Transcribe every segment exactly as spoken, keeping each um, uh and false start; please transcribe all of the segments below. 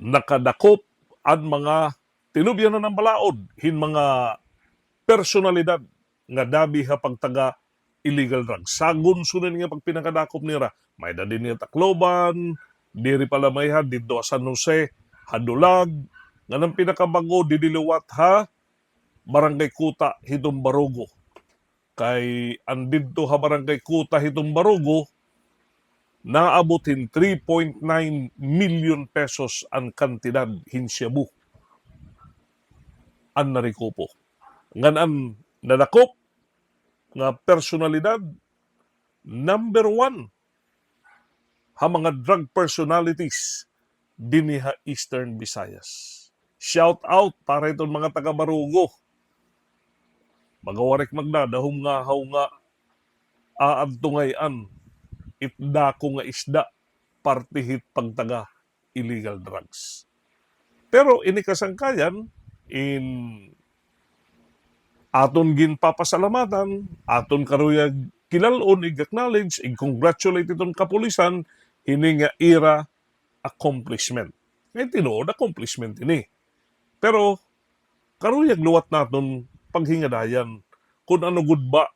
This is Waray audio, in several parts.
nakadakop an mga tinubyanan nga balaod hin mga personalidad nga dabi ha pagtaga illegal drugs. Sagon sunod nga pagpinakadakop nira, may-ada dinhi ha Tacloban, diri pa la may-ada didto ha San Jose, ha Dulag, ngan an pinakabag-o didi liwat ha Barangay Kuta hiton Barugo. Kay an didto ha Barangay Kuta hiton Barugo, naabot hin three point nine million pesos an kantidad hin shabu an narekupo. Ngan an nadakop nga personalidad, number one ha mga drug personalities dinhi ha Eastern Visayas. Shout out para hiton mga taga Barugo. Baga waray ka magdadahom nga haw nga aadto ngay-an it dako nga isda parte hit pagtaga illegal drugs. Pero ini kasangkayan, in aton ginpapasalamatan, aton karuyag kilal-on, ig-acknowledge, ig-congratulate iton kapulisan, hini nga ira accomplishment. Kay tinuod, accomplishment ini. Pero karuyag liwat naton paghingadayan kun ano gud ba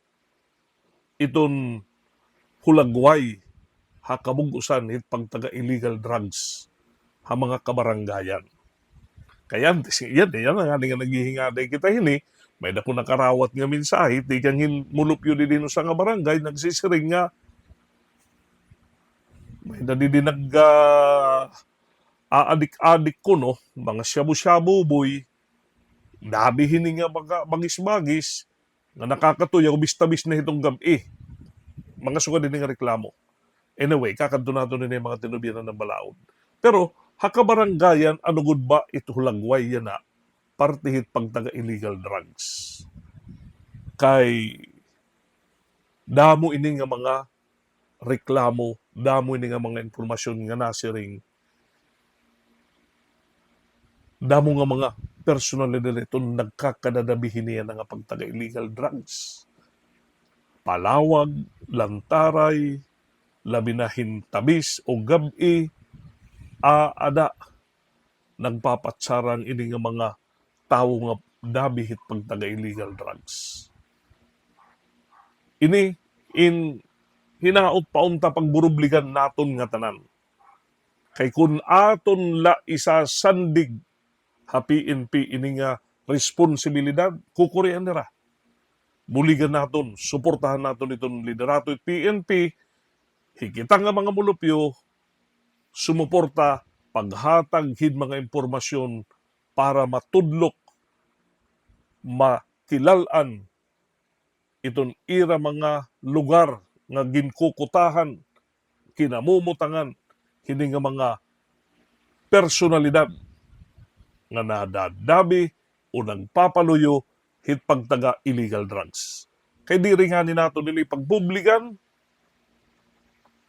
iton hulagway ha kabug-osan hit pagtaga illegal drugs ha mga kabarangayan. Kay antes, iyan, iyan na ngani nga naghihingaday kita hini, may-ada ko nakarawat nga mensahe tikang hin mulupyo didi hin usa nga barangay, nagsisiring nga may-ada didi nag, ah, aadik-adik kuno, mga shabu-shabu boy, dabi hini nga mga bagis-bagis, nga nakakatuyaw, bistabis na hiton gab-i. Mga sugad hini nga reklamo. Anyway, kakadto naton ini mga tinubyanan nga balaod. Pero, ha kabarangayan, ano gud ba it hulagway yana, parte hit pagtaga illegal drugs? Kay, damo ini nga mga reklamo, damo ini nga mga impormasyon nga nasiring, damo nga mga personalidad iton nagkakadadabi hini yana nga pagtaga illegal drugs. Palawag, Lantaray, labi na hin tabis o gab-i, aada nagpapatsarang ini nga mga tawo nga dabi hit pagtaga illegal drugs. Ini in hinaot pa unta pagburubligan naton ngatanan. Kay kun aton la isasandig ha P N P ini nga responsibilidad, kukurian nira. Buligan naton, suportahan naton iton liderato hit P N P, hi kita nga mga mulupyo, sumuporta, paghatag hin mga impormasyon para matudlok, makilal-an iton ira mga lugar nga ginkukutahan, kinamumotangan hini nga mga personalidad nga nadadabi o nagpapaluyo hit pagtaga illegal drugs. Kay diri ngani naton ini pagbubligan,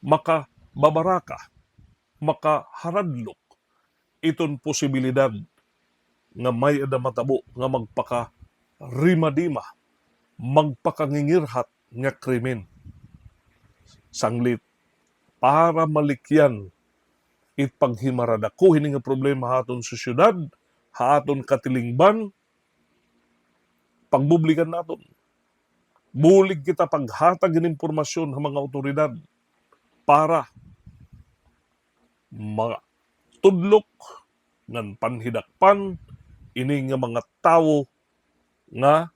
makababaraka, makaharadlok iton posibilidad nga may-ada matabo nga magpakarimadima, magpakangingirhat nga krimen. Sanglit, para malikyan it paghimaradako hini nga problema ha aton sosyedad, ha aton katilingban, pagbubligan naton. Bulig kita paghatag hin impormasyon ha mga awtoridad para matudlok ngan panhidakpan ini nga mga tawo nga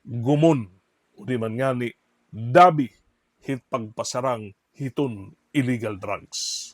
gumon o di man ngani dabi hit pagpasarang hiton illegal drugs.